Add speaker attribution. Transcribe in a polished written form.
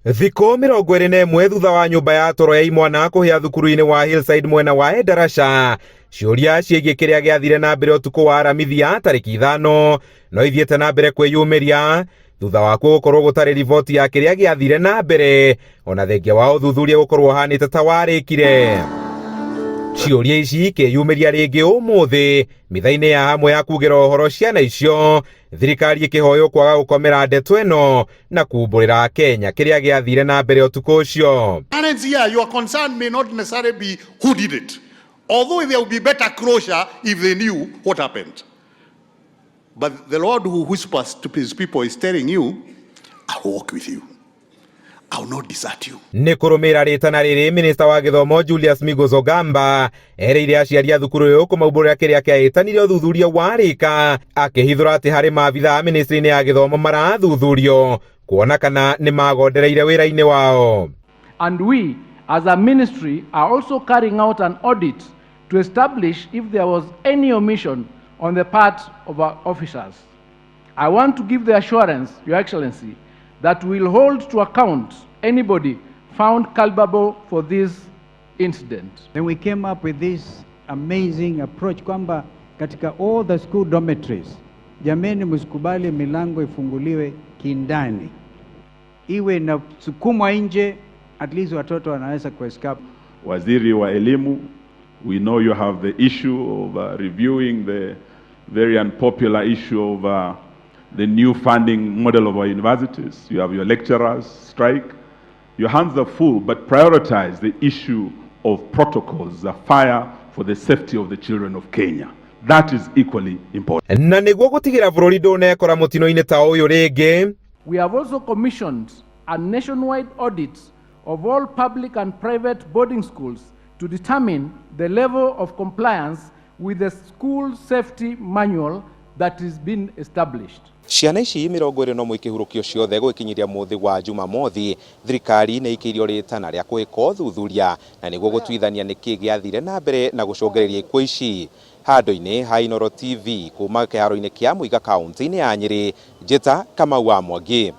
Speaker 1: Thikũ 21 thutha wa nyũmba ya toro ya imwana kũhĩa thukuru-inĩ wa Hillside mwena wa Endarasha, ciũria ciĩgiĩ kĩrĩa gĩathire na mbere ũtukũ wa Aramithi ya tarĩki 5 no ithiĩte na mbere kwĩyumĩria thutha wakuo gũkorwo gũtarĩ riboti ya kĩrĩa gĩathire na mbere ona thengia wa ũthuthuria gũkorwo ũhanĩte ta warĩkire. Ciũria ici ikĩyumĩria rĩngĩ ũmũthĩ mitha-inĩ ya hamwe ya kugĩra ũhoro ciana icio, thirikari ĩkĩhoywo kwaga gũkomera ndeto ĩno na kumbũrĩra Kenya kĩrĩa gĩathire na mbere ũtukũ ũcio.
Speaker 2: Parents here, your concern may not necessarily be who did it, although there would be better closure if they knew what happened. But the Lord who whispers to his people is telling you, I'll walk with you. I'll not desert you.
Speaker 1: Nĩ kũrũmĩrĩra rĩtana rĩrĩ, minista wa gĩthomo Julius Migos Ogamba erĩire aciari a thukuru ũyũ kũmaumbũrĩra kĩrĩa kĩahĩtanire ũthuthuria warĩka, akĩhithũra atĩ harĩ maabitha a ministry-inĩ ya gĩthomo marathuthurio kuona kana nĩ magondereire wĩra-inĩ wao.
Speaker 3: And we, as a ministry, are also carrying out an audit to establish if there was any omission on the part of our officers. I want to give the assurance, Your Excellency, that we will hold to account anybody found culpable for this incident.
Speaker 4: Then we came up with this amazing approach kwamba katika all the school dormitories, jameni, msikubali milango ifunguliwe kindani, iwe inasukumwa nje, at least watoto wanaweza kuescape.
Speaker 5: Waziri wa Elimu, we know you have the issue of reviewing the very unpopular issue of the new funding model of our universities. You have your lecturers strike. Your hands are full, but prioritize the issue of protocols, the fire for the safety of the children of Kenya. That is equally important.
Speaker 1: Na nĩguo gũtigĩra bũrũri ndũnekora mũtino-inĩ ta ũyũ rĩngĩ,
Speaker 3: We have also commissioned a nationwide audit of all public and private boarding schools to determine the level of compliance with the school safety manual that is being established.
Speaker 1: Ciana ici 21 ikĩhurũkio ciothe gũgĩkinyĩria mũthĩ wa Jumamothi, thirikari nĩ ĩikĩirio rĩtana rĩa gwĩka ũthuthuria na nĩguo gũtuithania nĩkĩ gĩathire na mbere na gũcũngĩrĩria ikuũ ici. Handũ-inĩ ha Inooro TV kuma kĩharo-inĩ kĩa Muiga kaunti-inĩ ya Nyĩrĩ, Njĩta Kamau wa Mwangi.